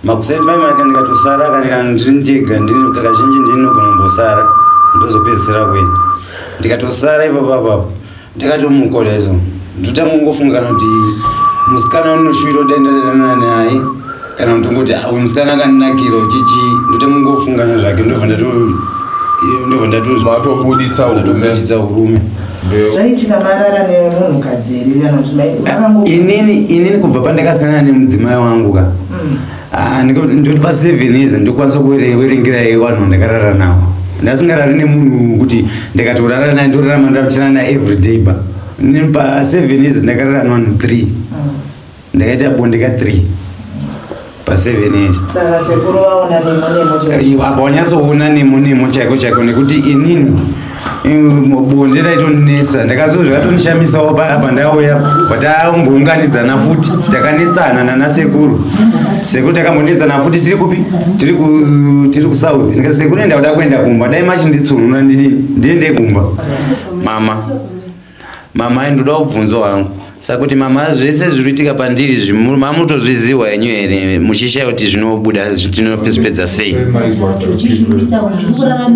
Makuseni paimaka ndikatosara kana ndiri ndega, kazhinji ndinogona kumbosara, ndozopedzisira kuenda. Ndikatosara ipapo apapo ndakatomukoda izvo, ndotanga kungofunga kana kuti musikana unoshuwira kuti ndaendanana naye, kana kuti ngoti uyu musikana akandinakira uchichi, ndotanga kungofunga nezvake, ndobva ndatobuditsa urume. Zvaitika marara nemunhukadzi here kana kuti inini kubva pandakasiyana nemudzimai wangu ka, ndoti pa 7 years ndokwanisa kuverengera vanhu ndakarara navo. Ndasingarari nemunhu kuti ndikatorara naye ndorarama ndachana naye everyday ba. Pa 7 years ndakarara navanhu 3, ndakaita bonde ka 3 pa 7 years. Saka sekuru vaona nemo nemo? Apa wanyatsoona nemo nemo chaiko chaiko, nekuti inini bonde raitonetsa. Ndakazozvakatondishamisawo apa ndauya pataombounganidzana futi, takanetsana nanasekuru. Sekuru takambonetsana futi, tiri kupi? Tiri kuSouth. Ndikati, "Sekuru, enda kuda kuenda kumba, dai machinditsununa ndidini ndiende kumba." Mama, ndoda kubvunzwa wangu saka kuti mama, zvese zviri kuitika pandiri mamutozviziwa henyu here, muchishaya kuti zvinobuda tinopedza sei? Kudzokorora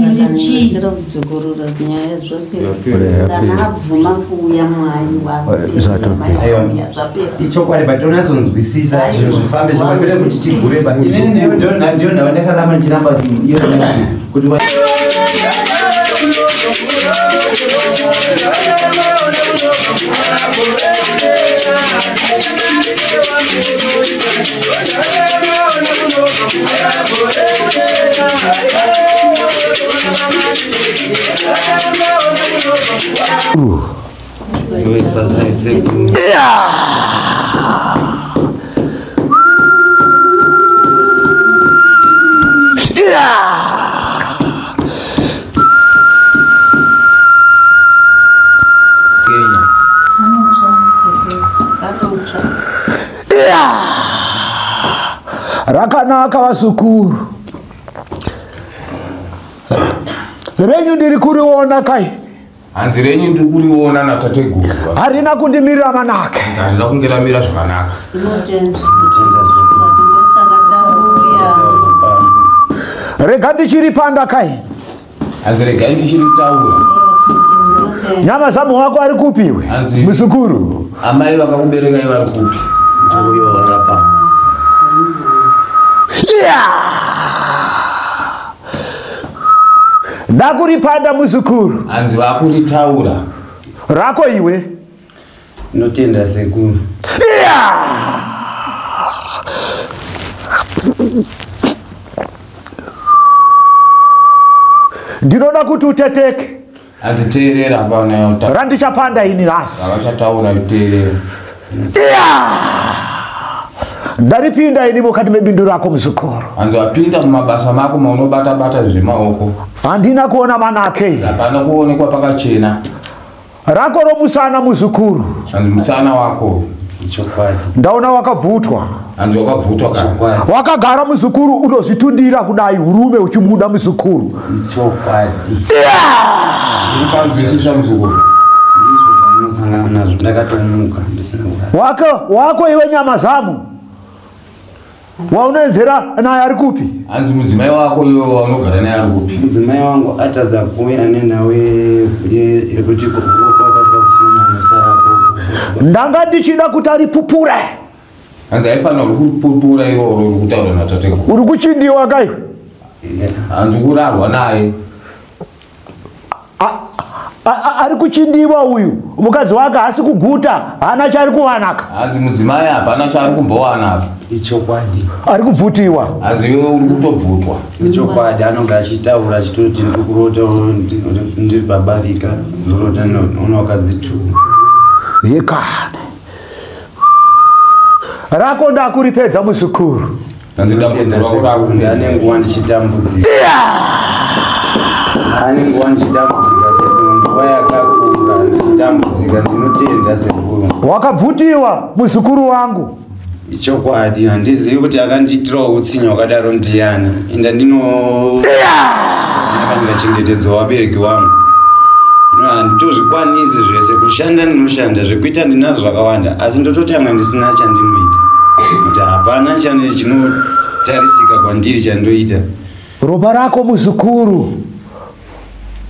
nyaya, zvapera. Kana abvuma kuuya mwai, zvapera. Ichokwadi, but tonyatsonzwisisa zvinhu zvifambe zvakwete kuti tigure ba. Inini ndiyo ndava ndakaramba ndichiramba iyo kuti Rakanaka vazukuru, renyu ndiri kuriona kai. Hanzi renyu ndiri kuriona natateguru. Harina kundimirira manake. Harina kunge ramira zvakanaka. Tinotenda, ndosaka tauya. Rega ndichiripanda kai. Hanzi regai ndichiritaura. Tinotenda. Nyama zamu wako ari kupiwe? Hanzi- Muzukuru. Amai vakakuberekai vari kupi? Ndiuyo rapa. Ndakuripanda muzukuru. Hanzi vakuritaura. Rako iwe. Notenda sekuru. Yeah! Ndinoda kuti uteteke. Hanzi teerera pana. Randichapanda ini nhasi. Avachataura, teerera. Ndaripinda ini mukati mebindu rako muzukuru. Hanzi wapinda mumabasa mako maunobata bata zvemaoko. Handina kuona manake. Hapana kuonekwa pakachena. Rako romusana muzukuru. Hanzi musana wako. Chokwadi. Ndaona wakabvutwa. Hanzi wakabvutwa kana. Chokwadi. Wakagara muzukuru, unozvitundira kudai, urume uchibuda muzukuru. Chokwadi. Ukanzwisisa muzukuru? Ndizvo zvandinosangana nazvo, ndakatomuka ndisina kurara. Wako iwe nyama zamu waunoenzera naye ari kupi? Hanzi mudzimai wako iwe waunogara naye ari kupi? Mudzimai wangu atadza kuuya nenhau yekuti kwakatwa kusina manosarako. Ndanga ndichida kuti aripupure. Hanzi aifanira uri kuripupura iroro uri kutaura natateguru. Uri kuchindiwa kaiwe. Hanzi kurarwa naye. Ari kuchindiwa uyu, mukadzi wake haasi kuguta, haana chaari kuwanaka. Hanzi mudzimai hapana chaari kumbowana apa. Ichokwadi. Ari kubvutiwa. Hanzi iwe uri kutobvutwa. Ichokwadi, anonge achitaura achitoti ndiri kurota ndiri pabarika, ndorota una wakadzi two. Yekane rako ndakuripedza muzukuru. Hanzi dambudziko rako rakupedza. Ndane nguva ndichitambudzika, ane nguva ndichitambudzika sekuru, nguva yakakura ndichitambudzika. Ndinotenda sekuru. Wakabvutiwa muzukuru wangu. Ichokwadi, handizivi kuti akandiitirawo utsinye wakadaro ndiani. Inda ndino ndingachengetedzwa vabereki vangu. No, handitozvikwanisi zvese kushanda, ndinoshanda, zvekuita ndinazvo zvakawanda, asi ndototanga ndisina chandinoita kuti hapana chane chino. chinotarisika kwandiri chandoita. Ropa rako muzukuru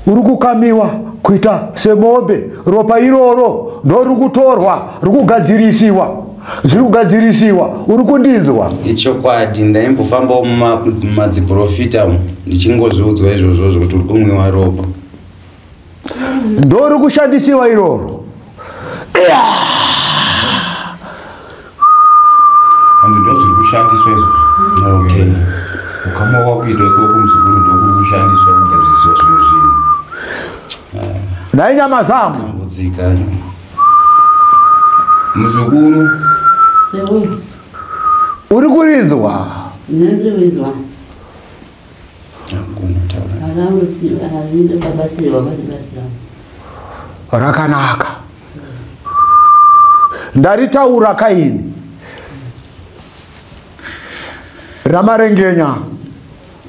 uri kukamiwa kuita semombe. Ropa iroro ndoriri kutorwa, riri kugadzirisiwa, zviri kugadzirisiwa. Uri kundinzwa? Ichokwadi, ndaimbofambawo mumadziprofita umu ndichingozviudzwa izvozvozvo kuti uri kumwiwa ropa. Ndori kushandisiwa iroro. Hanzi ndozviri kushandiswa izvozvo. Okay. Ukama wakuitwa ikoko muzukuru ndokuri kushandiswa kugadzirisiwa zvimwe zvinhu. Nhai Nyamazamu, Tambudzika. Muzukuru, Sekuru, uri kurinzwa? ndinozvinzwa. Hakuna taura. Arambabatsirwa vachibatsira. Rakanaka. Ndaritaura kaini. Ramarengenya.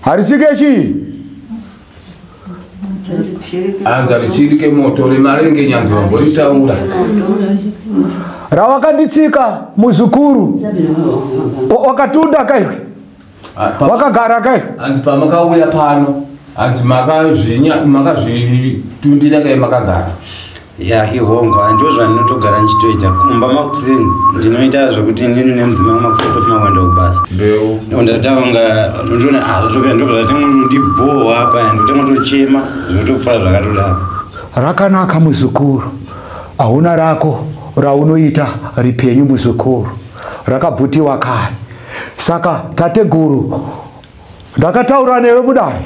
Harisike chii? Hanzi harichirike moto remarengenya, hanzi vamboritaura. Rawakanditsika muzukuru. Wakatunda kaiwe. Wakagara kai. Hanzi pamakauya pano, hanzi makazvitundira kai makagara. Ya, ihongo, handizvo zvandinotogara ndichitoita kumba makuseni. Ndinoita zvekuti inini nemudzimai makuseni tofuna kuenda kubasa. Mbeu. Ndatanga ndotoona zvatopera, ndobva zvatanga kutondibhowa apa, ndotanga kutochema, zvinotopfuura zvakatodaro. Rakanaka muzukuru. Hauna rako raunoita ripenyu muzukuru. Rakabvutiwa kare. Saka tateguru, ndakataura newe mudare.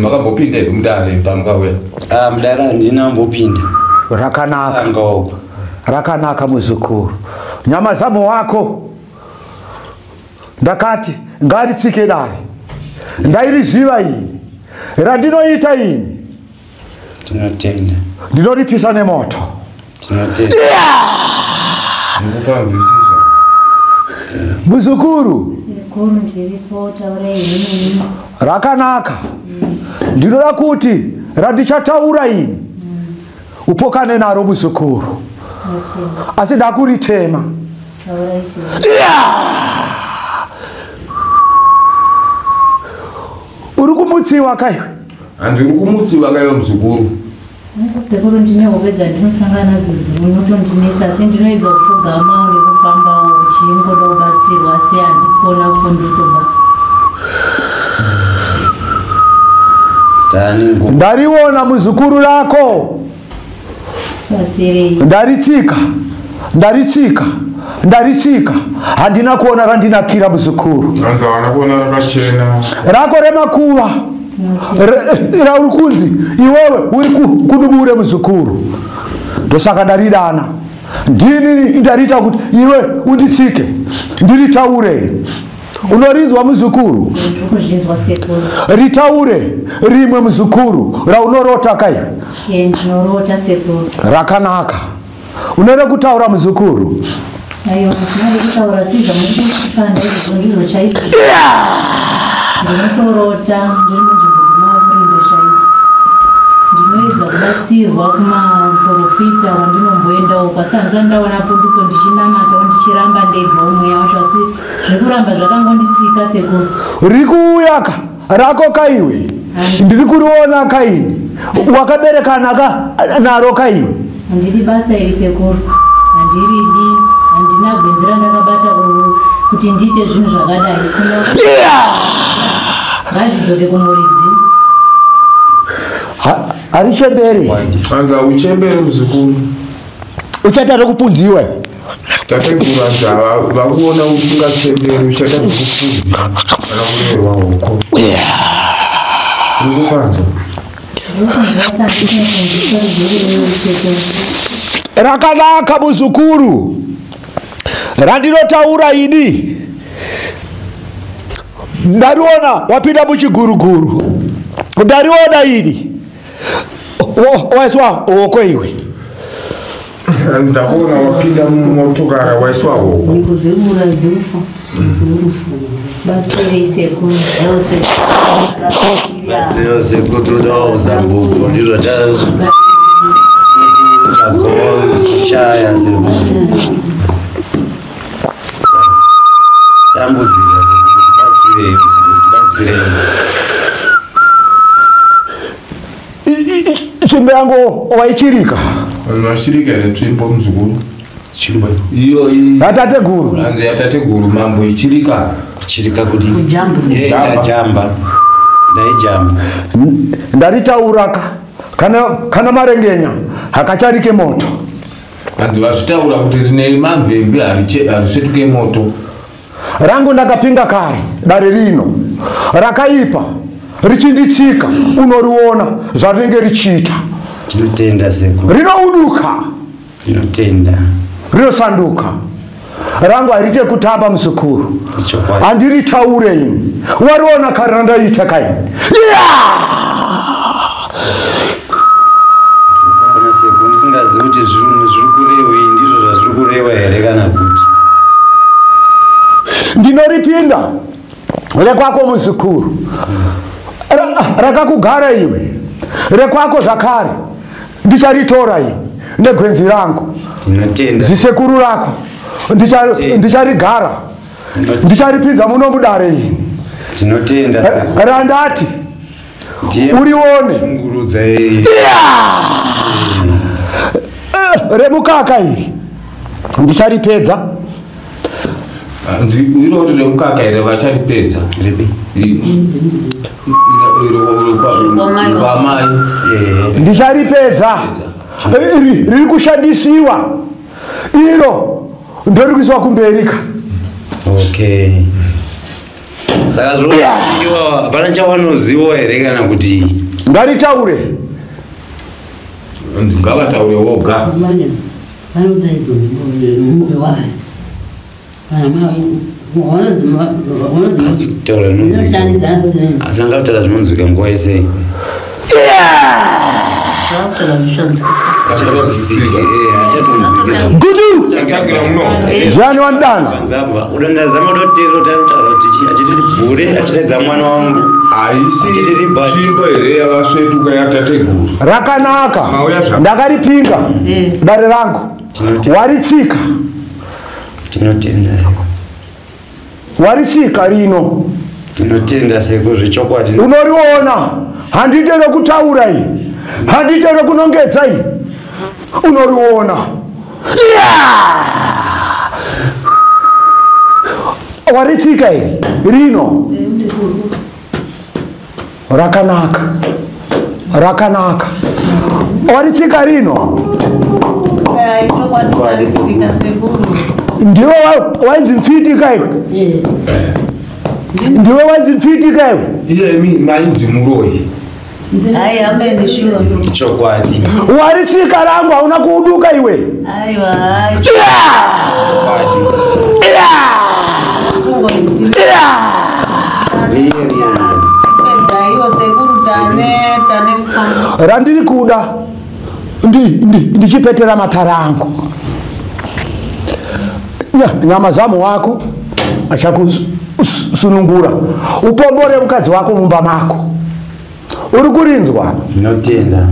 Makambopinda here mudare pamakauya? Ah, mudare handina ambopinda. Rakanaka. Tanga uko. Rakanaka muzukuru. Nyamazamu wako ndakati ngaritsike dare. Ndairiziva ini. Randinoita ini. Tinotenda. Ndinoripisa nemoto. Tinotenda. Ndikupanzwisisa. Muzukuru. Sekuru, ndiripo, taurai henyu. Rakanaka. Ndinoda kuti randichataura ini upokane naro muzukuru. Notenda. Asi ndakuritema. Taurai zvenyu. Uri kumutsiwa kaiwe. Hanzi uri kumutsiwa kaiwe muzukuru. Sekuru, ndine hope dzandinosangana nadzo dzinotondinetsa, asi ndinoedza kupfugamawo nekufambawo uchingoda kubatsirwa, asi handisi kuona pundutso. Tani nguva. Ndariona muzukuru rako. Batsirei. Ndaritsika. Ndaritsika. Ndaritsika. Handina kuona randinakira muzukuru. Hanzi hawana kuona rakachena. Rako remakuva. Rauri kunzi iwewe uri kudubure muzukuru. Ndosaka ndaridana. Ndini ndariita kuti iwe unditsike. Ndiritaure. Unorinzwa muzukuru? Ndiri kuzvinzwa sekuru. Ritaure rimwe muzukuru raunorota kai. Ndinorota sekuru. Rakanaka. Unoda kutaura muzukuru? Aiwa, ndinoda kutaura sezvamuri izvozvo ndizvo chaizvo. Ndinotorota ndiri munzvimbo dzemavurindo chaidzo. Ndinoedza kubatsirwa kumaprofita wandinomboendawo kwasanza ndaona pundutso, ndichinamatawo ndichiramba ndega mweya wacho, asi zvekuramba zvakangonditsika sekuru. Rikuuya ka rako kaiwe. Ndiri kuriona kaini. Wakaberekana ka naro kaiwe. Handidi basa iri sekuru, handiridi, handina gwenzi randakabata kuti ndiite zvinhu zvakadai. Ngazvidzoke kumuridzi. Harichemberi. Hanzi hauchemberi muzukuru. Uchaita rekupunziwa. Tateguru hanzi vakuona usingachemberi, uchaita rekupunziwa kana kurerwa hoko. Uri kupanzwa? Ndirikunzwa sandinokunzwisa rugwere sekuru. Rakanaka muzukuru. Randinotaura ini. Ndariona wapinda muchiguruguru. Ndariona ini. Waiswa hoko iwe. Hanzi ndakuona wapinda mumotokara waiswa hoko. Nyiko dzemura dzerufu. Dzerufu. Batsirei sekuru. Aiwa sekuru. Batsirei sekuru, todawo zambuko, ndizvo tagoshaya sekuru. Tambudzika sekuru, tibatsirei. Tibatsirei, tibatsirei. Tsvimbo yangu waichirika. Vachirika here tsvimbo muzukuru? Tsvimbo iyo yatateguru. Hanzi yatateguru mambo ichirika. Kuchirika kudii? Kujamba. Ndajamba. Ndaijamba. Ndaritauraka kana marengenya hakacharike moto. Hanzi vazvitaura kuti rine mamvemve harisvetuke moto. Rangu ndakapinga kare dare rino rakaipa richinditsika, unoriona zvarinenge richiita. Tinotenda sekuru. Rinouduka. Tinotenda. Rinosanduka. Rangu harite kutamba muzukuru. Handiritaure ini. Wariona kare randaita kaini. Kana sekuru ndisingazivi kuti zviri kurewei, ndizvo zvazviri kurewa here kana kuti. Ndinoripinda rekwako muzukuru. Rakakugara iwe. Rekwako zvakare. Ndicharitora iwe negwenzi rangu. Tinotenda. Zisekuru rako. Ndicharigara. Ndicharipinza muno mudare ini. Tinotenda sekuru. Randati. Urione. Shungurudza iyi. Remukaka iri. Ndicharipedza. Iro remukaka iri vacharipedza. Ripi? Kwamai. Ndicharipedza. Riri kushandisiwa. Iro ndori kuiswa kumberika. Okay. Saka zvoiwa hapana chawanoziwa here kana kuti ngaritaure. Ngavataure woga. Taura zvinonzwika. Asi angataura zvinonzwika nguva yese. Gudu! Ndiani wandana? Udandazama dotero tautaura kuti achitiri bhure achitedza mwana wangu. Haisi tsvimbo here yavasvetuka yatateguru. Rakanaka. Ndakaripinga dare rangu. Waritsika. Tinotenda. Waritsika rino. Tinotenda sekuru zvechokwadi. Unoriona. Handite rekutaura iyi. Handite rekunongedza iyi. Unoriona. Waritsika iri rino. Rakanaka. Rakanaka. Waritsika rino. Ndiwe wainzi mfitika iwe. Ndiwe wainzi mfitika iwe. Iye imi mainzi muroyi. Ai ameni sure. Chokwadi. Waritsika rangu hauna kuuduka iwe. Aiwa. Chokwadi. Randiri kuda ndichipetera matara angu. Nyama zamu wako achakusunungura. Upombore mukadzi wako mumba mako. Uri kurinzwa? Ndinotenda.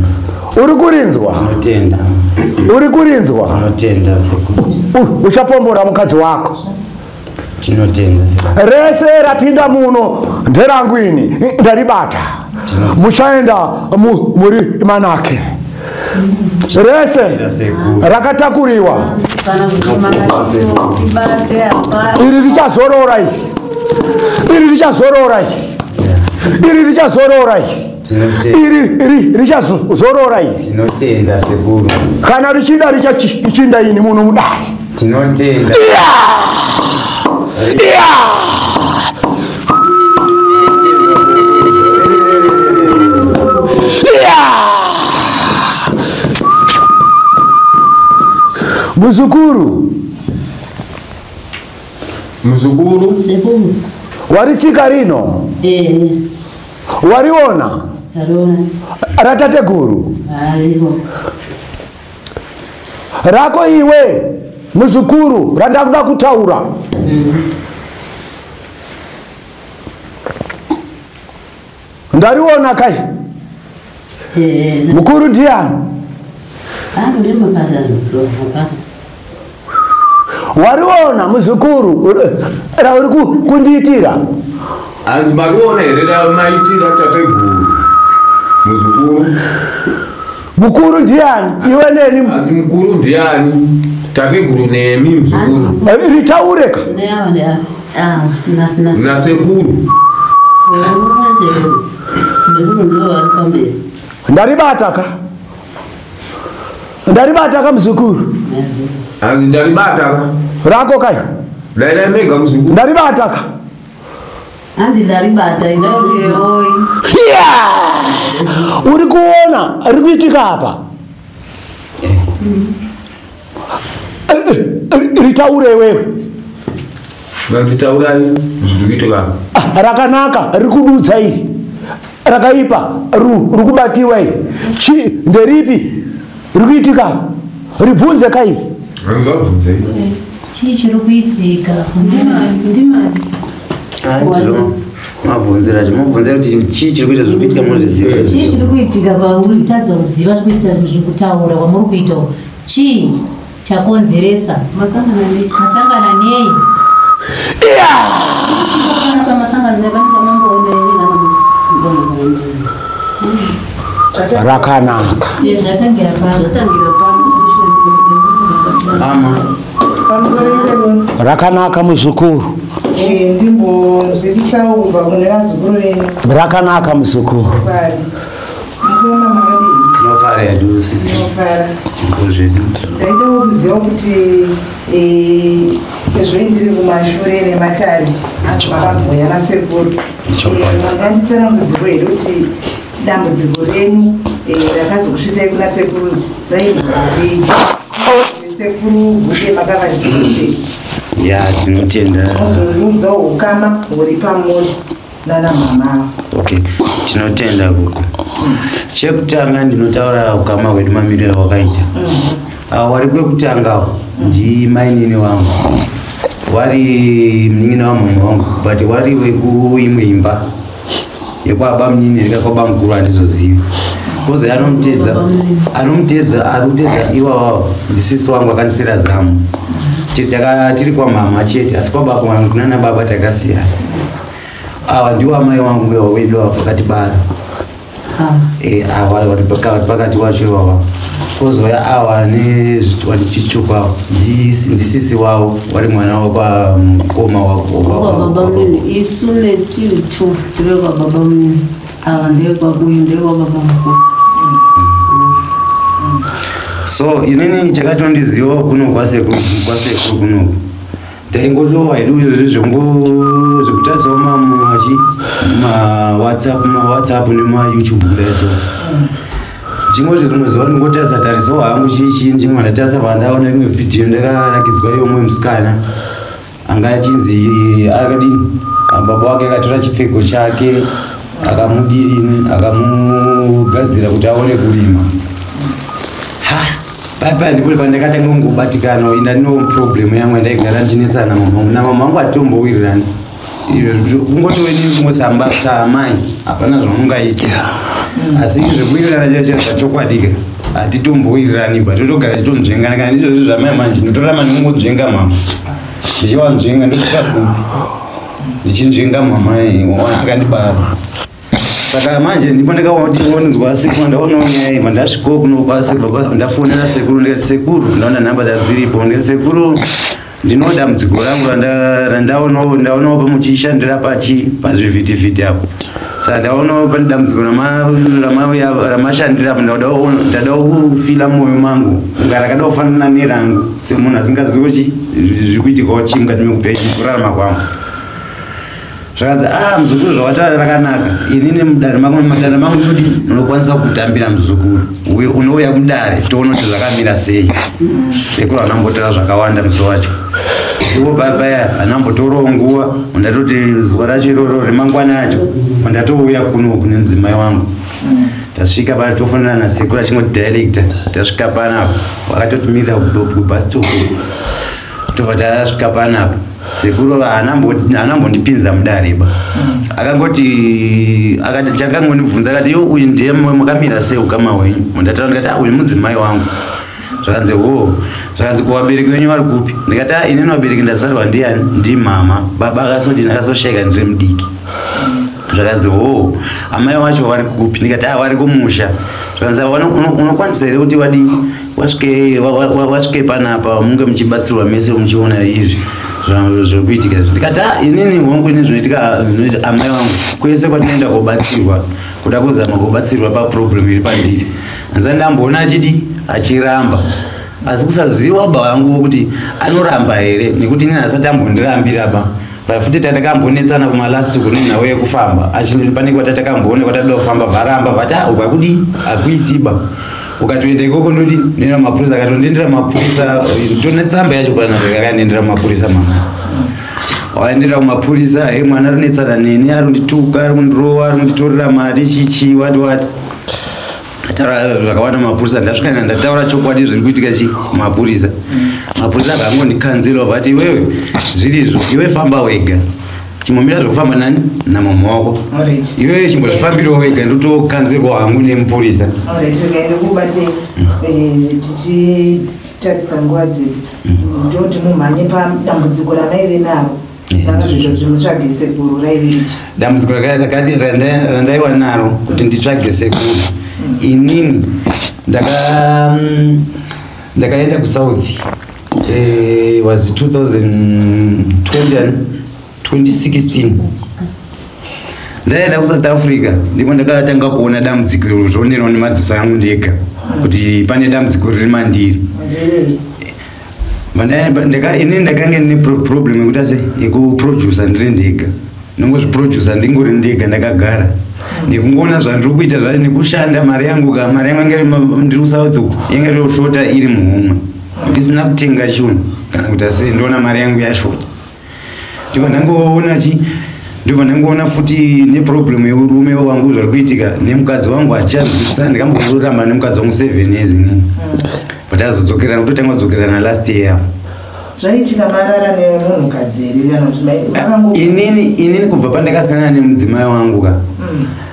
Uri kurinzwa? Ndinotenda. Uri kurinzwa? Ndinotenda sekuru. Uchapombora mukadzi wako. Tinotenda sekuru. Rese rapinda muno nderangu ini ndaribata. Muchaenda muri manake. Rese rakatakuriwa. Iri richazorora iri. Iri richazorora iri. Iri richazorora iri. Iri richazorora iri. Tinotenda sekuru. Kana richinda richachinda ini muno mudai. Tinotenda. Muzukuru. Muzukuru. Waritsika rino. Wariona. Ratateguru. Rako iwe muzukuru randakuda kutaura. Ndariona kai. Mukuru ndiani? Wariona muzukuru rauri kundiitira. Hanzi mariona here ramaitira tateguru muzukuru? Mukuru ndiani? Iwe neni. Hanzi mukuru ndiani? Tateguru nemi muzukuru. Ritaureka. Nasekuru. Ndaribata ka. Ndaribata ka muzukuru. Hanzi ndaribata ka. Rako kai. Dairai mega muzukuru. Ndaribata ka. Hanzi ndaribata oi. Yeah! Uri kuona riri kuitika apa. Ritaure wewe. Nganditaurai zviri kuitika apa. Rakanaka riri kududza iri. Rakaipa ruri kubatiwa iri. Chi nderipi riri kuitika? Ribvunze kai. Ngabvunze. Chii chiri kuitika? Ndimani. Mabvunzira chimobvunzira kuti chii chiri kuita zviri kuitika munozviziva. Chii chiri kuitika pauri? Tadza kuziva zviri kuita zviri kutaura kwamuri kuita. Chii chakonzeresa? Masangana nei? Masangana nei? Kana masangana nei pane chamamboona here kana kuti Rakanaka. Zvatangira pano. Zvatangira pano. Ama. Rakanaka muzukuru. Ndimbonzwisisawo kubva kune vazukuru venyu. Rakanaka muzukuru. Mukoma makadii? Tinofara hedu sisi. Tinofara. Zvikuru zvedu. Ndaidawo kuziva kuti sezvo ndiri kumashure nematare makambouya nasekuru. Manganditsanangudziro here kuti dambudziko renyu rakazokusvitsai kuna sekuru rairwei? Sekuru gude makavaziva sei? Ya, tinotenda. Mozondiudzawo ukama huri pamuri nana mama. Okay, tinotenda kuko. Chekutanga ndinotaura ukama hwedu mamiriro awakaita. Wari kwekutangawo ndimainini wangu. Wari munin'ina wamama wangu, but wari wekuimwe imba yekwaba munini rikakwaba mukuru handizozivi. Kozo anomutedza ari kutedza iwawawo ndisisi wangu akandisira zamu. Tiri kwamama chete, asi kwababa wangu kunana baba takasiyana. Awa ndiwo amai wangu wedu ava pakatibara. Awa vari pakati wacho iwawa. Kozouya awa nezvitupa ndisisi wavo vari mwana wapamukoma wako. Baba munini isu netiri two tiri kwababa munini. Ava ndekwakuyu ndekwababa mukuru. So inini chakatondizivawo kuno kwasekuru kunoku. Taingotowa hedu izvozvi zvekutarisawo maWhatsApp nemaYouTube kudai so. Chingoti rimwe zuva ndingotarisa tarisawo hangu chii ndimwe ndatarisa pandaona imwe vhidhiyo ndakarakidzwa yomwe musikana anga achinzi akadini baba wake akatora chipfeko chake akamudirini akamugadzira kuti aone kurima. Papa ndipo pandakatanga kungobatikana ina ndino problem yangu ndaigara ndichinetsana namama wangu. Namama wangu atitombowirirani. Kungotove ningosamba samai hapana zvamungaita. Asi zvekuwirirana chacho zvachokwadika hatitombowirirani ba totogara titonzvengana kana ndizvozvo zvamai manje ndinotoramba ndinongonzvenga mama. Ndichivanzvenga ndosvika kupi ndichinzvenga mama akandibara. Saka manje ndipo ndakaonzwa sekuru ndaonawo nyaya iyi ndasvikawo kuno kwasekuru ndafonera sekuru ndikati sekuru ndaona nhamba dziripo ndikati sekuru ndino dambudziko rangu randaonawo pamuchishandira pazvivhitivhiti apo. Saka ndaonawo pane dambudziko ramashandira apo ndada kufila mwoyo mangu kunga rakada kufanana nerangu semunhu asingazivi zviri kuitikawo chii mukati meupenyu kurarama kwangu. Zvakanzi muzukuru zvawataura rakanaka inini mudare mangu ndinodii ndinokwanisa kutambira muzukuru unouya kudare toona kuti zvakamira sei. Sekuru anambotora zvakawanda musi wacho ivo babaya anambotorawo nguva ndatoti zuva racho iroro remangwana acho ndatouya kuno kune mudzimai wangu. Tasvika pana tofonana nasekuru achingoti director tasvika panapa vakatotimirira kubus stop tobva tasvika panapa. Sekuru anambondipinza mudare ba. Akangoti akati chakangondibvunza akati yo uyu ndiye makamira sei ukama hwenyu. Ndataura ndikati uyu mudzimai wangu. Zvakanzi ho zvakanzi ko vabereki venyu vari kupi? Ndikati inini vabereki ndazarwa ndiani ndimama. Baba akasondini akasoshayika ndiri mudiki. Zvakanzi ho, amai wacho vari kupi? Ndikati a vari kumusha. Zvakanzi unokwanisa here kuti wadi wasvike panapa munge muchibatsirwa mese muchiona izvi zviri kuitika izvi? Ndikati a inini wangu ini zvinoitika zvinoita amai vangu kwese kwatinoenda kobatsirwa, kuda kuzama kubatsirwa paproblem iri pandiri, handisati ndamboona achidi achiramba, asi kusaziva baba vangu kuti anoramba here, nekuti inini asati ambondirambira ba. Pafuti tatakambonetsana kumalast kune nhau yekufamba, pane kwatatakamboona kwatada kufamba, varamba vati "Ah, ukakudi hakuitiba, ukatoenda ikoko ndodi ndoenda mapurisa." Akatondendera mapurisa, ndone tsamba yacho panapa, yakandendera mapurisa. Mama waendera kumapurisa, he mwana arinetsana neni, ari kundituka, ari kundirova, ari kunditorera mari, chichi wati wati, taura zvakawanda mapurisa. Ndasvika ndataura chokwadi zviri kuitika chi mapurisa. Mapurisa akangondikanzela vati iwewe zvirizvo, iwe famba wega, chimbomira zvekufamba nani namama wako. Iwewe chimbozvifambirawo wega, ndotokanzerwa hangu nemupurisa. Alright, rega ndikubate tichitarisa nguva dzedu, ndoti mumhanye padambudziko ramaive naro ranga zvezvo kuti mutsvage sekuru raive richi. Dambudziko randaiwa naro kuti nditsvage sekuru, inini ndakaenda kuSouth, was 2020 2016. Ndaenda kuSouth Africa, ndipo ndakatanga kuona dambudziko iro nemadziso angu ndega kuti pane dambudziko riri mandiri. Nderei? Inini ndakange ndine problem yekuti ase yekuproducer ndiri ndega, nongozviproducer ndingori ndega, ndakagara nekungoona zvandiri kuita zvacho nekushanda mari yangu ka mari yangu yange ndiri kuSouth uku yange yoshota iri muhomwe, ndisina kutenga chinhu kana kuti asi ndoona mari yangu yashota. Ndibva ndangoona chi ndibva ndangoona futi neproblem yeurume wangu zvari kuitika nemukadzi wangu achazwisisa. Ndikamboramba nemukadzi wangu 7 years inini, but azodzokerana, kutotanga kudzokerana last year. Zvaitika marara nemunhukadzi here kana kuti makango? Inini kubva pandakasiyana nemudzimai wangu ka,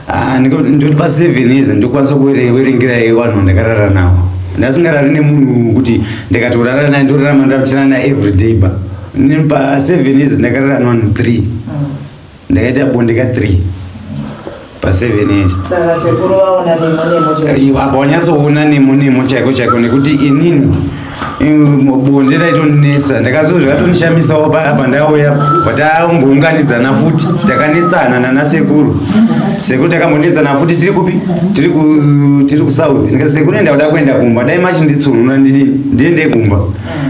ah, ndoti pa7 years ndokwanisa kuverengera vanhu vandakarara navo. Ndasingarari nemunhu kuti ndikatorara naye ndorarama ndakuchana naye everyday ba. Inini pa7 years ndakarara nevanhu 3. Ndakaita bonde ka 3 pa7 years. Saka sekuru vaona nemo nemo chaizvo. Iwo apa wanyatsoona nemo nemo chaiko chaiko, nekuti inini bonde raitonetsa. Ndakazo zvakatondishamisawo apa ndauya pataombounganidzana futi, takanetsana nanasekuru. Sekuru takambonetsana futi tiri kupi, tiri kuSouth. Ndikati sekuru, enda kuda kuenda kumba, dai machinditsununa ndidini ndiende kumba,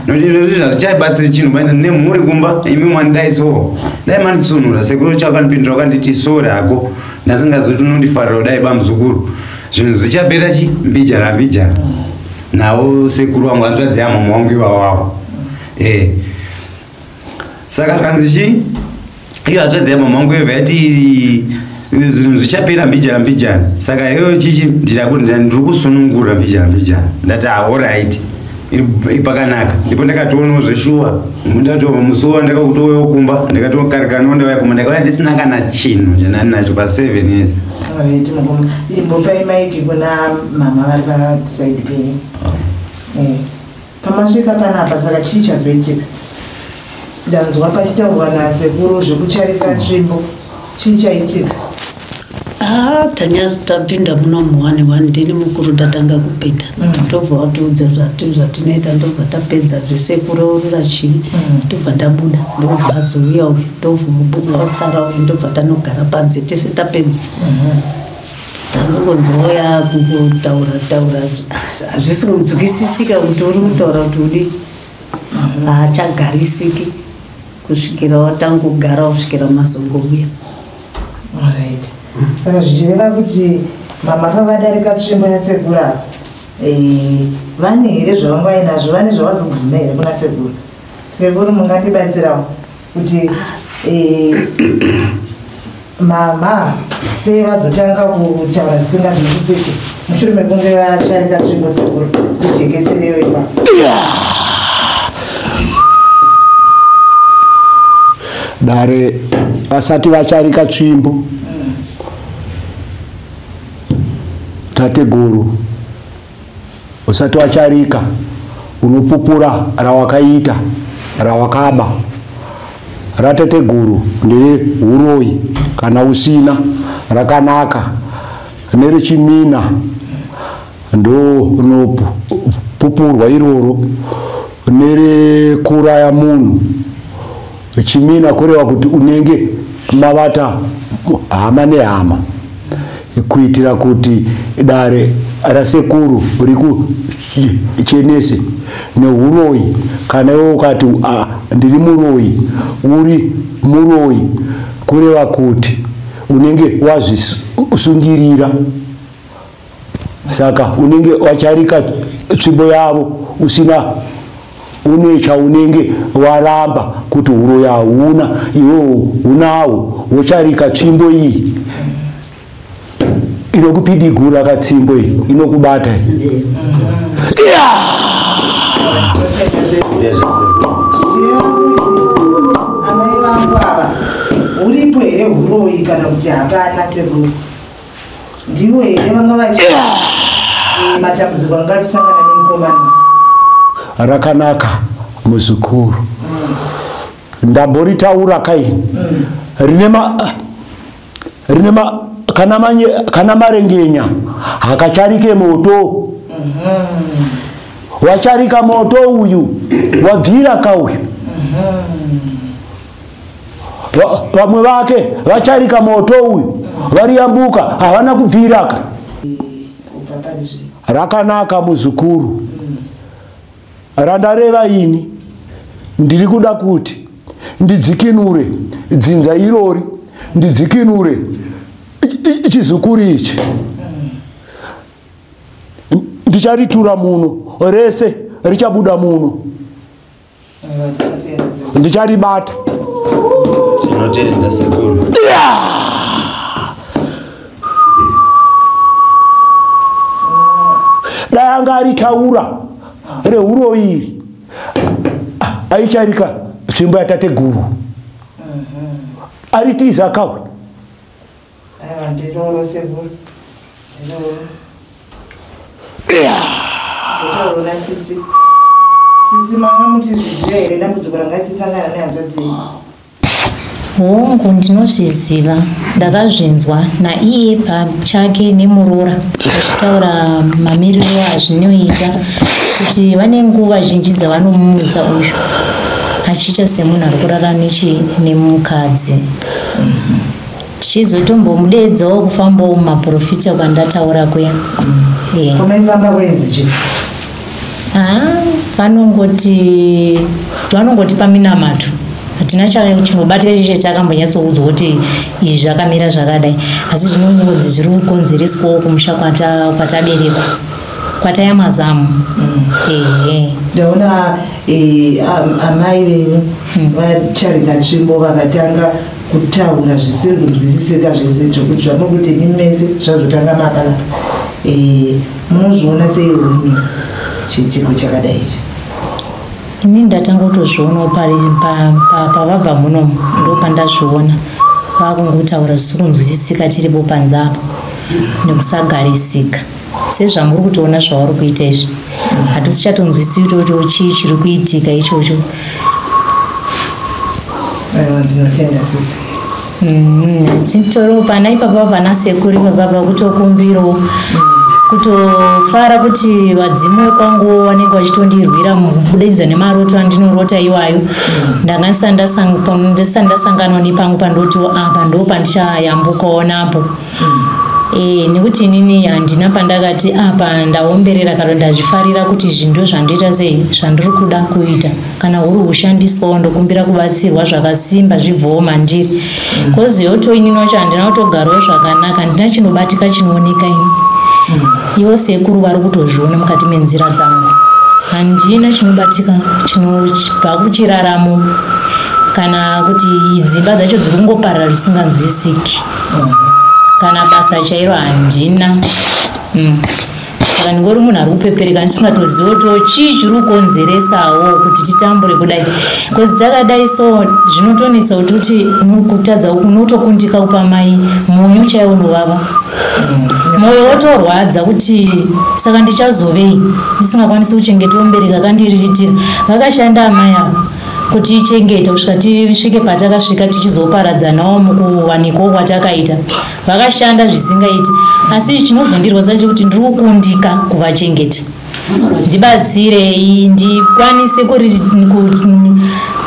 nokuti izvozvi hazvichaibatsiri chinhu maenda nemhuri kumba, imi mwandidai so dai manditsunura. Sekuru chakandipindura wakanditi sori hako, ndasingazoti unondifarira kudai bamuzukuru, zvinhu zvichapera chi mbijana mbijana. Nawo sekuru wangu, hanzvadzi yamama wangu iwawawo. Saka zvanzi chi iyo hanzvadzi yamama wangu yobva yati zvinhu zvichapera mbijana mbijana, saka iyoyo chichi ndiri kusunungura mbijana mbijana. Ndati alright, pakanaka. Ndipo ndakatoonawo zveshuwa, ndatova musi wa ndakakutouyawo kumba, ndakatokarikanawo ndauya kumba, ndakauya ndisina kana chinhu chandani nacho pa7 years. Alright, mukoma, imbopai maiki kuna mama vari paside penyu. Pamasvika panapa, saka chii chazoitika? Ndanzwa pachitaurwa nasekuru zvekucharika tsvimbo, chii chaitika? Ah, tanyazi tapinda muno muwani wani, ndini mukuru ndatanga kupinda. Ndobva watiudza zvatinoita, ndobva tapedza zvese kureurura chii. Ndobva ndabuda, ndobva azouya uyu, ndobva mubuda wasara uyu, ndobva tanogara panze tese tapedza. Tanongonzwa kungotaura taura, hazvisi kunzwisisika kuti uri kutaura kuti udi, haachagarisiki kusvikira watangogara kusvikira mazongouya. Alright, saka zvichireva kuti mama pavadarika tsvimbo yasekuru apa, vane here zvavanga vainazvo? Vane zvavazobvuma here kuna sekuru? Sekuru, mungandibatsirawo kuti mama sei vazotanga kutaura zvisinganzwisisiki mushure mekunge vacharika tsvimbo? Sekuru, ndijekeserewo ipapo. Dare, vasati vacharika tsvimbo, tateguru, usati wacharika unopupura rawakaita, rawakaba rateteguru ndere uroyi. Kana usina Rakanaka nerechimina ndo rinopupurwa iroro, nerekuuraya munhu. Chimina kureva kuti unenge mavata hama nehama, kuitira kuti dare rasekuru rikuchenese neuroyi. Kana iwe ukati ndiri muroyi, uri muroyi, kureva kuti unenge wazvisungirira. Saka unenge wacharika tsvimbo yavo usina une chaunenge waramba kuti uroyi hauna, iwewo unawo, wocharika tsvimbo iyi inokupidigura katsimbo iyi inokubata iyi. Amai vangu ava, uripo here huroyi kana kuti hapana? Sekuru, ndiwo here vanga vachi matambudziko anga achisangana nemukomana? Rakanaka muzukuru, ndamboritaura kai rine ma rine ma kana manye kana marengenya hakacharike moto. Wacharika moto uyu wabvira kauyu. Vamwe vake vacharika moto uyu variyambuka, havana kubviraka. Kubva pari zvino. Rakanaka muzukuru, randareva ini ndiri kuda kuti ndidzikinure dzinza irori, ndidzikinure chizukuru ichi. Ndicharitura muno rese, richabuda muno. Aiwa, tinotenda sekuru. Ndicharibata. Tinotenda sekuru. Dai anga aritaura reuroyi iri, aicharika tsvimbo yatateguru, aritiza kawe. Aiwa, ndiroro sekuru, ndiroro. Ndotaura sisi. Sisi, manga muchizviziva here dambudziko ranga achisangana nehanzvadzi yenyu? Hongu, ndinozviziva, ndakazvinzwa naiye pachake nemuroora vachitaura mamiriro azvinoita, kuti vane nguva zhinji dzavanomuudza uyu achiita semunhu ari kurara nechi nemukadzi. Tichizotombomudedzawo kufambawo mumaprofita kwandataura kuya. Kwamaifamba kwenzi chii? Ah, vanongoti paminamato hatina chinobatika chiche chakambonyatsoudzwa kuti izvi zvakamira zvakadai, asi zvinongodzi zviri kukonzereswawo kumusha kwataberekwa, kwatayamazamu, ehe. Ndaona amai venyu vacharika tsvimbo, vakatanga kutaura zvisiri kunzwisisika zvese, zvekuti zvamuri kuti imi mese zvazotanga mapanapa. Munozviona sei imi chiitiko chakadai ichi? Ini ndatanga kutozvionawo pavabva munomu, ndo pandazviona vakungotaura zvisiri kunzwisisika tiripo panze apo, nekusagarisika sezvamuri kutoona zvauri kuita izvi. Hatisichatonzwisisi kuti chii chiri kuitika ichocho. Aiwa, ndinotenda sisi. Toro pana ipapa pana sekuru ipapapa kutokumbirawo, kutofara kuti vadzimu vekwangu vanenge vachitondirwira kubudikidza nemaroto andinorota iwayo. Ndanga ndisati ndasanganwa nepangu pandotiwo apa ndo pandichayambukawo napo. Nekuti inini handina pandakati apa ndaomberera kana ndazvifarira kuti izvi ndo zvandoita sei, zvandiri kuda kuita. Kana huri hushandiswawo, ndokumbira kubatsirwa zvakasimba zvibvowo mandiri, koziyoto inini wacho handina kutogarawo zvakanaka, handina chinobatika chinooneka ini. Ivo sekuru vari kutozviona mukati menzira dzangu, handina chinobatika chinobva kuchiraramo, kana kuti dzimba dzacho dziri kungoparara zvisinganzwisisiki, kana basa chairo handina. Saka ndingori munhu ari kupepereka ndisingatozivi kuti chii chiri kukonzeresawo kuti titambure kudai, because takadai so zvinotonetsa kuti kutadza unotokundika kupa mai munyu chaiwo unovava, mwoyo wotorwadza kuti saka ndichazovei ndisingakwanisi kuchengetawo mubereki akandiriritira. Vakashanda amai avo. Kutichengeta kusvika tisvike patakasvika tichizoparadzanawo mukuwanikwawo kwatakaita. Vakashanda zvisingaiti. Asi chinozondirwadza chekuti ndiri kukundika kuvachengeta. Ndibatsirei ndikwanise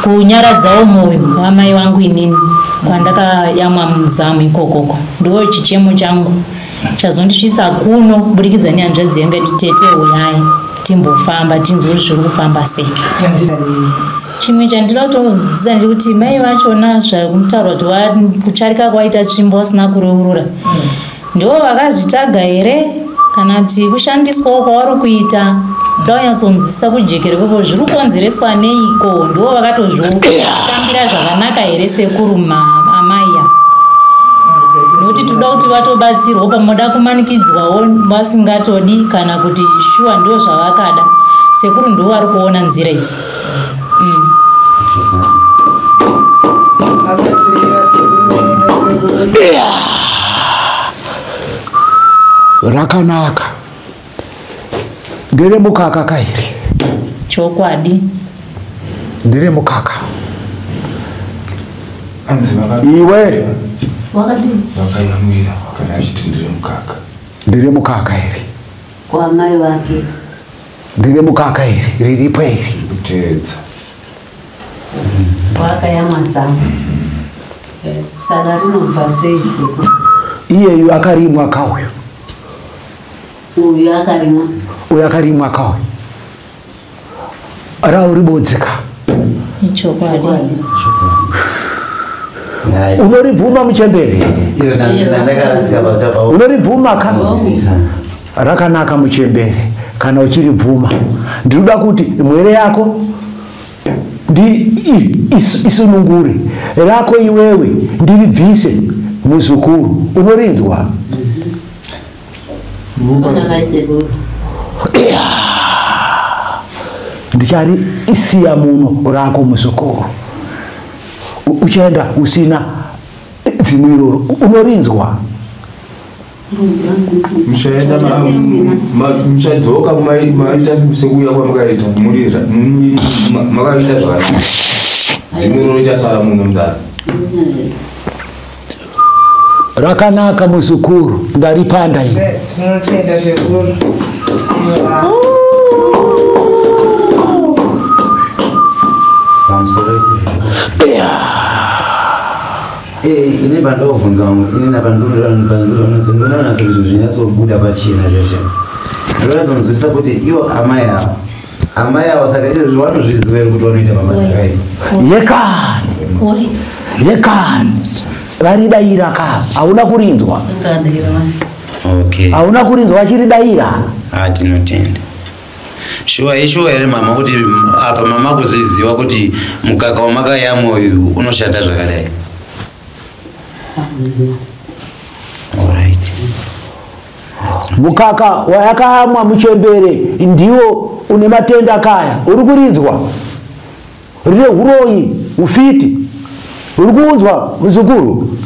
kunyaradzawo mwoyo wamai vangu inini kwandakayamwa muzamu ikokoko. Ndo chichemo changu chazondisvitsa kuno kuburikidza nehanzvadzi yangu yati tete uyai timbofamba tinzwe kuti zviri kufamba sei. Chimwe chandinoda kutodzidzisa ndechekuti mai vachona zvakutaurwa kuti kucharika kwaita tsvimbo vasina kureurura ndivo vakazvitsvaga here kana kuti kushandiswawo kwavari kuita. Ndoda kunyatsonzwisisa kujekere kweko zviri kukonzereswa neiko, ndivo vakatozvitambira zvakanaka here sekuru amai ava, nekuti toda kuti vatobatsirwa pamoda kumanikidzwawo vasingatodi kana kuti shuwa ndo zvavakada. Sekuru ndivo vari kuona nzira idzi. Rakanaka ndere mukaka kairi chokwadi ndere mukaka. Iwe vakayamwira kana achiti ndere mukaka, ndere mukaka iri kwa mai vake, ndere mukaka iri riripo iri kuteedza wakayamwa zamu saka rinobva sei sekuru? Iyeyu akarimwa kauyu, uyu akarimwa, uyu akarimwa kauyu rauribodzika chokwadi. Unoribvuma muchembere, unoribvuma ka? Rakanaka muchembere kana uchiribvuma. Ndinoda kuti mwere yako isunungure, rako iwewe ndiribvise muzukuru. Unorinzwa? Ndichari isiya muno rako muzukuru, uchaenda usina dzimu iroro. Unorinzwa? Muchaenda muchadzoka maita sekuuya kwamakaita murira makaita zvakanaka, dzimu iroro richasara muno mudare. Rakanaka muzukuru, ndaripanda ini. Tinotenda sekuru. Ini pandobvunza ini napandonatsa kuti zvinyatsobuda pachena chacho. Ndonyatsonzwisisa kuti ivo amai ava, amai ava saka izvozvi vanozviziva here kuti vanoita mabasa akaipa? Yekani yekani varidaira ka, hauna kurinzwa? Okay, hauna kurinzwa vachiridaira? Tinotenda. Shuwa ishuwa here mama kuti apa mama kuzviziva kuti mukaka wamakayamwa uyu unoshata zvakadai? Alright. Mukaka wayakayamwa muchembere ndiwo une matenda kaya. Uri kurinzwa? Rine huroyi ufiti. Uri kuunzwa muzukuru?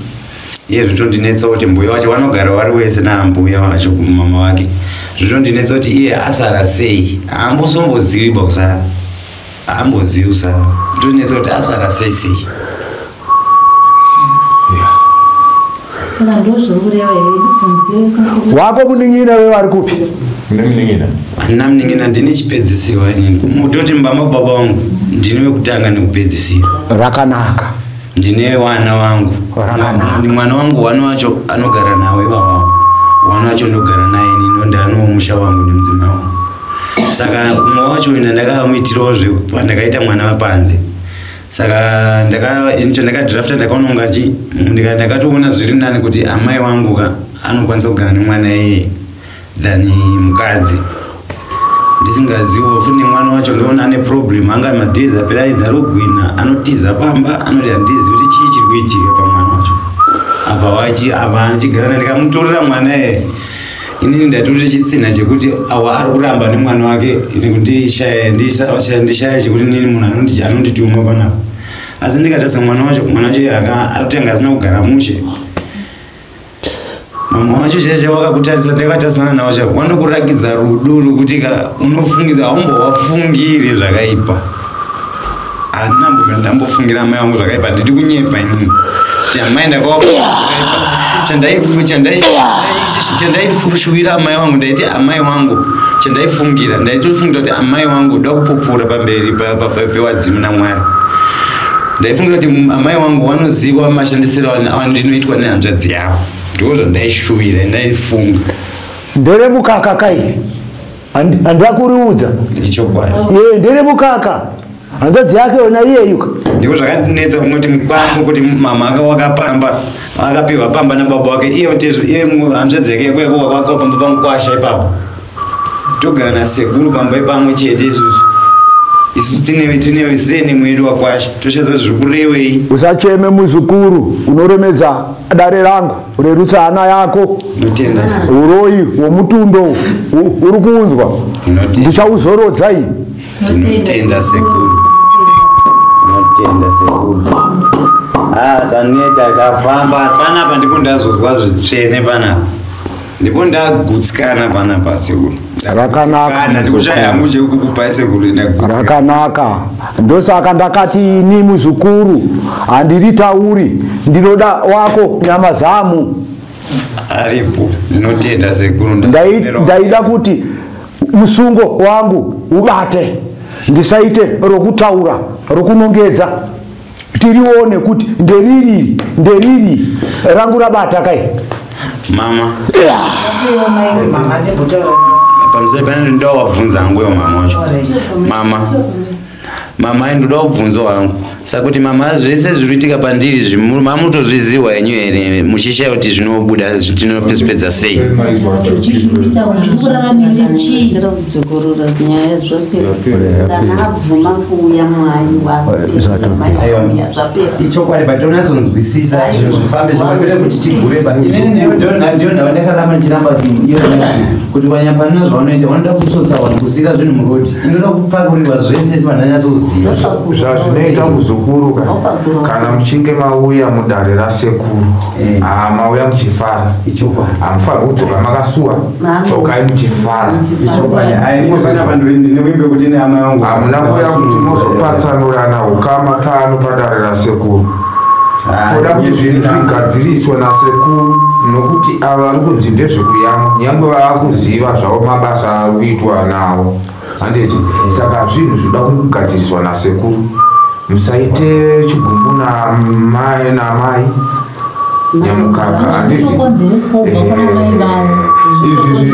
Iye zvitondinetsa kuti mbuya wacho vanogara vari wese naambuya wacho kumama wake. Zvitondinetsa kuti iye asara sei, haambosombozivi kusara, haambozivi kusara. Zvitondinetsa kuti asara sei sei. Saka ndozviri kureva here ndibvunzire wako munin'ina wewe ari kupi? Mune munin'ina? Handina munin'ina, ndini chipedzisirwa inini. Mutoti mumba mababa vangu ndini wekutanga nekupedzisira. Rakanaka. Ndine wana wangu. Rakanaka. Mwana wangu wana wacho anogara nawe baba. Wana wacho ndogara naye inini ndanowo musha wangu nemudzimai wangu. Saka umwe wacho ina ndakamuitirawo zvepandakaita mwana wapanze. Saka ndakadrafta ndakaona ungachi ndakatoona zviri nani kuti amai wangu ka anokwanisa kugara nemwana iyeye than mukadzi. Ndisingaziwo futi nemwana wacho ndoona ane problem, anga madays apera aidza arikugwina, anotiza pamba, anoti handizivi kuti chii chiri kuitika pamwana wacho. Apa achigara ndikamutorera mwana iyeye. Inini ndatorire chitsina chekuti awa ari kuramba nemwana wake ndishaya chekuti nini munhu anondituma panapa. Asi ndikatarisa mwana wacho, mwana wacho arikutanga asina kugara mushe. Mama wacho chaicho wakakutarisa, takatarisana nawo chaiwo, wanokurakidza rudo rwekuti unofungiza haumbowafungiri zvakaipa. Handina mbobva ndambofungira amai vangu zvakaipa. Ndidi kunyepa inini kuti amai ndakavafungira zvakaipa. Chandaifushuvira amai vangu, ndaiti amai vangu, chandaifungira, ndaitofungira kuti amai vangu da kupupura pamberi pewadzimu naMwari. Ndaifungira kuti amai vangu vanoziva mashandisiro andinoitwa nehanzvadzi yavo. Ndo zvandaishuvira, ndaifunga. Ndere mukaka kai, handakuriudza. Ichokwadi. Ye, ndere mukaka, hanzvadzi yake ona iyeyuka. Ndiko zvakandinetsa kunoti mukwambo kuti mama wakapamba, akapiwa pamba nababa wake, iye mutezvo, iye hanzvadzi yake kweko pamba pamukwasha ipapo. Togara nasekuru pamba ipamwe chete. Isusu tine sene mwedu wakwasha, toshaza zviri kurevei. Usacheme muzukuru, unoremedza dare rangu. Rerutsa hana yako. Ndotenda sekuru. Uroyi hwomutundo uri kuunzwa, Ndinotenda. ndichauzorodza iyi. Tinotenda sekuru, tinotenda sekuru. Ah, taneta, tafamba panapa, ndipo ndazozwa zvitsvene panapa, ndipo ndagutsikana panapa sekuru. Rakanaka, Ndikushaya hangu muzukuru. chekukupai sekuru, ndagutsikana. Rakanaka, ndosaka ndakati ini muzukuru handiritauri, ndinoda wako nyama zamu. Aripo, ndinotenda sekuru. Ndaida kuti musungo wangu ubate, ndisaite rokutaura rokunongedza, tirione kuti nderiri, nderiri rangu rabata kai. Mama. Iwo mai, mama, ndimbotaura. Pamusoro pane ndoda wabvunza hangu iwo mama wacho. Mama, mama, ndoda kubvunzwa wangu saka kuti mama, zvese zviri kuitika pandiri mamutozviziwa henyu here, muchishaya kuti zvinobuda tinopedza sei? Chikuraramire chii? Kudzokorora nyaya, zvapera. Kana abvuma kuuya mwai wapera, zvapera. Ichokwadi, but tonyatsonzwisisa zvinhu zvifambe zvakwete kuti tigure. Ndiyo ndava ndakaramba ndichiramba kuti vanyapanina zvavanoita, vanoda kutsotsa vanhu, kusika zvinhu murodi, inoda kupakurirwa zvese, vananyatsoziva. Zvazvinoita muzukuru, kana muchinge mauya mudare rasekuru, haa, mauya muchifara. Ichokwadi. Hamufaniri kudzoka makasuwa, dzokai muchifara. Ichokwadi, ndinewimbe kuti nehama yangu. Hamuna kuya kuti muzopatsanurana ukama pano padare rasekuru. Toda kuti zvinhu zvigadziriswe nasekuru, nokuti ava vari kunzi ndezvekuyamwa, nyange vaakuziva zvavo mabasa ari kuitwa nawo, handiti? Saka zvinhu zvinoda kugadziriswa nasekuru. Musaite chigumbu namai namai Nyamukaka, handiti? Zvinokonzereswa kubva kuna mai vavo. Izvi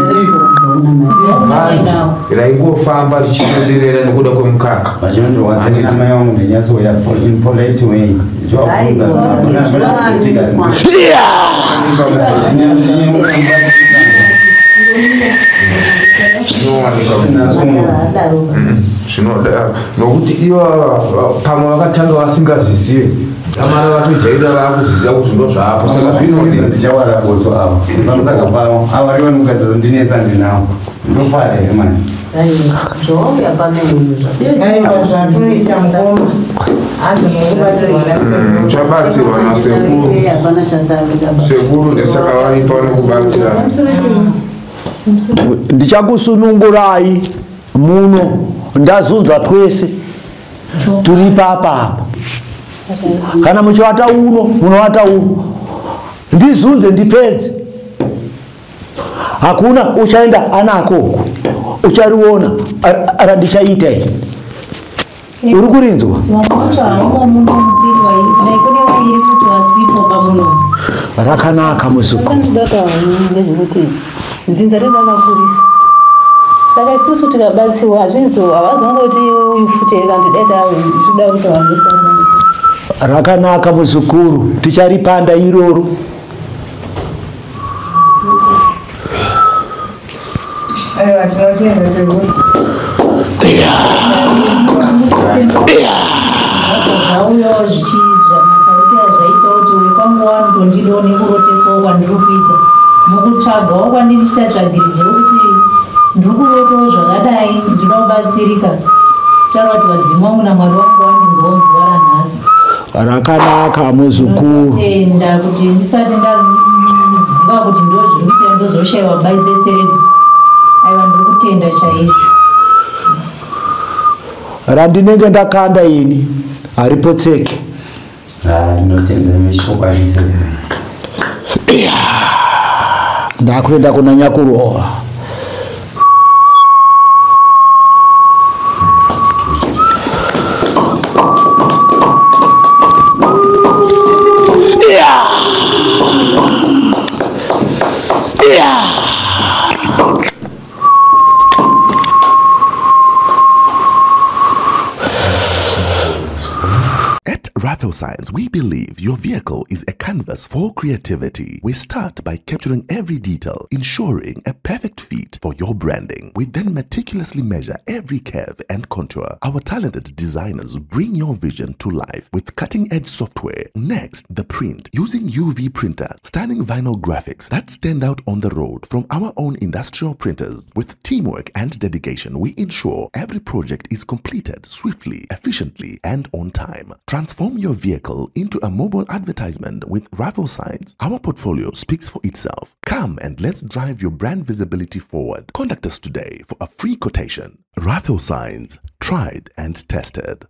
bhandi raingofamba richitenderera nekuda kwemukaka. Vachinondirwadza namai vangu, ndinyatsouya in polite way ndichivabvunza. Hakuna kuitika. Zvinowanika zvinodaro nokuti ivo pamwe vakatanga vasingazvizive, dzamara vatojaira vaakuzviziva kuti ndo zvaapo, saka zvinodii? Ndichawara botso avo pamusaka pavo, avo vari vanogadzira ndinetsa, ndinawo, ndofara here mani? Zvauya pano munhu. Aiwa, zvatoita mukoma, hanzi mukubatsirwa nasekuru. Muchabatsirwa nasekuru. Hapana chandavida. Sekuru ndesaka varipo nokubatsira. Ndichakusunungurai muno, ndazunza twese turi papa apa. Kana muchivata uno, munovata uno, ndizunze ndipedze. Hakuna uchaenda anako uku, uchariona randichaita iri. Uri kurinzwa? Vamwe vacho havamo muno mutiri vairi, kudai kune vairi futi vasipo pamuno. Rakanaka muzukuru. Zvakandibata ngezvekuti nzinza redu rakakurisa, saka isusu tikabatsirwa hazvizo havazongoti uyu futi here, kana kuti dai toda kuti vanhu vese vari. Rakanaka muzukuru, ticharipanda iroro. Aiwa, tinotenda sekuru. Zvauyawo zvichizvamataurikira zvaita kuti uyu kwangu wanotondidawo nekurotesawo kwandiri kuita, mukutsvagawo kwandiri chiita tsvagiridzo yekuti ndiri kurotawo zvakadai, ndinoda kubatsirika, kutaura kuti vadzimu vangu naMwari wangu wandinzwawo muzuva ranhasi. Rakanaka muzukuru. Tenda kuti ndisati ndaziva kuti ndo zviri kuita, ndozoshayiwa betseredzo. Aiwa, ndiri kutenda chaizvo. Randinenge ndakanda ini. Haripotseke. Ndinotenda nechokwadi sekuru. Ndakuenda kuna Nyakurova. At Raffle Signs, we believe your vehicle is a canvas for creativity. We start by capturing every detail, ensuring a perfect fit for your branding. We then meticulously measure every curve and contour. Our talented designers bring your vision to life with cutting-edge software. Next, the print, using UV printer, stunning vinyl graphics that stand out on the road from our own industrial printers. With teamwork and dedication, we ensure every project is completed swiftly, efficiently, and on time. Transform your vehicle into a mobile advertisement with Raffle Signs. Our portfolio speaks for itself. Come and let's drive your brand visibility forward. Contact us today for a free quotation. Raffle Signs, tried and tested.